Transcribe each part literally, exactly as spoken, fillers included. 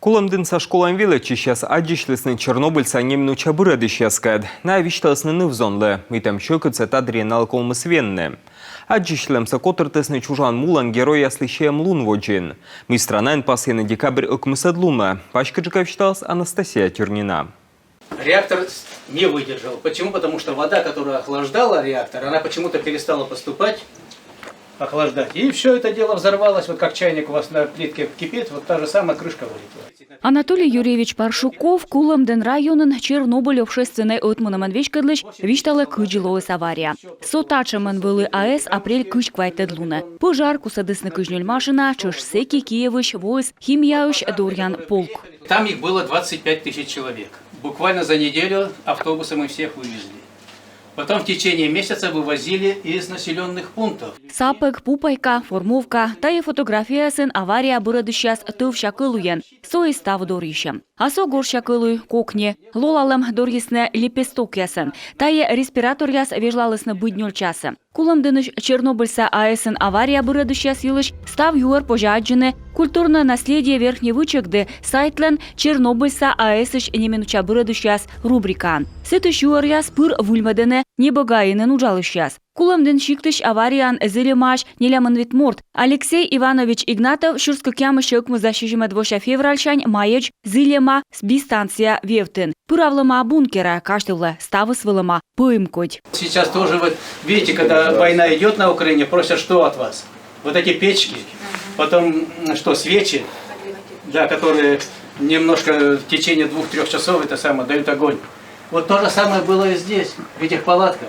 Кулӧмдінса школаын велӧдчысьяс аддзысьлісны Чернобыльса неминуча бырӧдысьяскӧд. Найӧ висьталісны ныв-зонлы, мый тӧм сьӧкыдсӧ та дырйи налы ковмис венны. Аддзысьлӧмсӧ котыртісны чужан мулӧн геройяслы сиӧм лун водзын, мый странаын пасйӧны декабрь ӧкмысӧд лунӧ. Паськыдджыка висьталас Анастасия Тюрнина. Реактор с- не выдержал. Почему? Потому что вода, которая охлаждала реактор, она почему-то перестала поступать, охлаждать. И все это дело взорвалось, вот как чайник у вас на плитке кипит, вот та же самая крышка вылетела. Анатолий Юрьевич Паршуков Кулӧмдін районын Чернобыль общественнӧй ӧтмунӧмӧн веськӧдлысь висьталӧ, кыдзи лоис авария. Со татшӧмӧн вӧлі АЭС апрель кызь квайтӧд лунӧ. Пӧжар, кусӧдісны кызь нёль машина, тшӧтш сэки Киевысь воис химияысь доръян полк. Там их было двадцать пять тысяч человек. Буквально за неделю автобусом мы всех вывезли. Потом в течение месяца вывозили из населенных пунктов. Сапӧг, пупайка, формовка — тайӧ фотографияясын авария бырӧдысьяс тӧвся кӧлуйӧн. Со и став дорйысьӧм. А со горся кӧлуй, кокни. Лолалӧм дорйисны лепестокъясӧн. Тайӧ респираторъяс вежлалісны быд нёль часӧ. Кулӧмдінысь Чернобыльса АЭС-ын авария бырӧдысьяс йылысь став юӧр позьӧ аддзыны «Культурное наследие Верхней Вычегды» сайтлӧн «Чернобыльса АЭС-ысь неминуча бырӧдысьяс» рубрикаын. Сэтысь юӧръяс пыр выльмӧдӧны Небогаинын уджалысьяс. Кулӧмдін сиктысь аварияын зільӧмаӧсь нелямын вит морт. Алексей Иванович Игнатов сюрс кӧкъямыссё ӧкмысдас сизимӧд вося февральсянь майӧдз зільӧма Сби станция вевтын. Пыравлӧма бункерӧ, казьтывлӧ, ставыс вӧлӧма пӧймкодь. Сейчас тоже вот, видите, когда война идет на Украине, просят что от вас? Вот эти печки, потом м, что, свечи, да, которые немножко в течение двух-трех часов это самое дают огонь. Вот то же самое было и здесь, в этих палатках.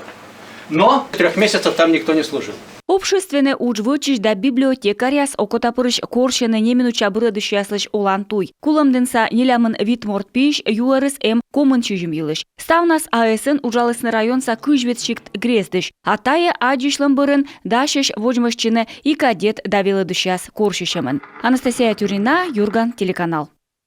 Но трех месяцев там никто не служил. Общественнӧй удж вӧчысь да библиотекаръяс окотапырысь корсьӧны неминуча бырӧдысьяслысь олан туй. Кулӧмдінса нелямын вит морт пиысь юӧрыс эм комын сизим йылысь. Ставнас АЭС-ын уджалісны районса кызь вит сикт-грездысь. А тайӧ аддзысьлӧм бӧрын дасьӧсь водзмӧстчыны и кадет да велӧдысьяс корсьысьӧмӧн. Анастасия Тюрнина, «Юрган» телеканал.